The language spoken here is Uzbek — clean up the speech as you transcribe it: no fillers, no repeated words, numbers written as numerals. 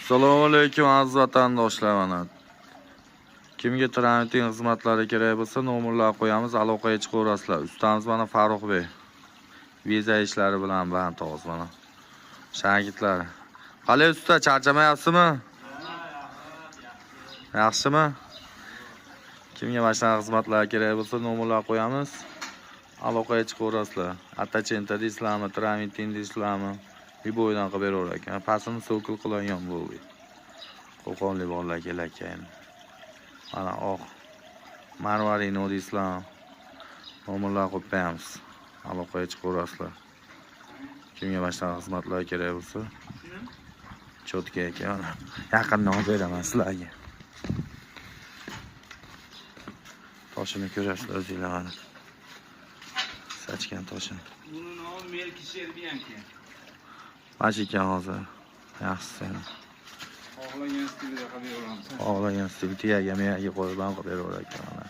Assalomu alaykum, aziz vatandoshlar, mana. Kimga trampling xizmatlari kerak bo'lsa, nomerlar qo'yamiz, aloqaga chiqaverasizlar. Ustamiz mana Farruxbek. Viza ishlari bilan band hozir mana. Shogirdlar. Qalay, usta, charchamayapsizmi? Yaxshimi? Kimga mana shunaqa xizmatlar kerak bo'lsa, nomerlar qo'yamiz. Aloqaga chiqaverasizlar. Attachenta deysizlarmi, travertin deysizlarmi? Любой dan qilib beraverar ekan. Pastini цоколь qilingan bo'ldi. Qo'qonlik bolalar kelar ekan. Mana oq marvarino deysizlarmi? Nomerlar qo'yib qo'yamiz. Aloqaga chiqaverasizlar. Kimga mana shunaqa xizmatlar kerak bo'lsa, чётко ekan mana. Yaqindan olib beraman sizlarga. Toshini ko'rasizlar o'zinglar mana. Sachgan toshini. Buni nomi Melki Sherbiyanki. Mana shu ekan hozir. Yaxshisi endi. Xohlagan stilida qilib beraveramiz. Xohlagan stil tuyaga miyaga qo'yib ham qilib beraverar ekan mana.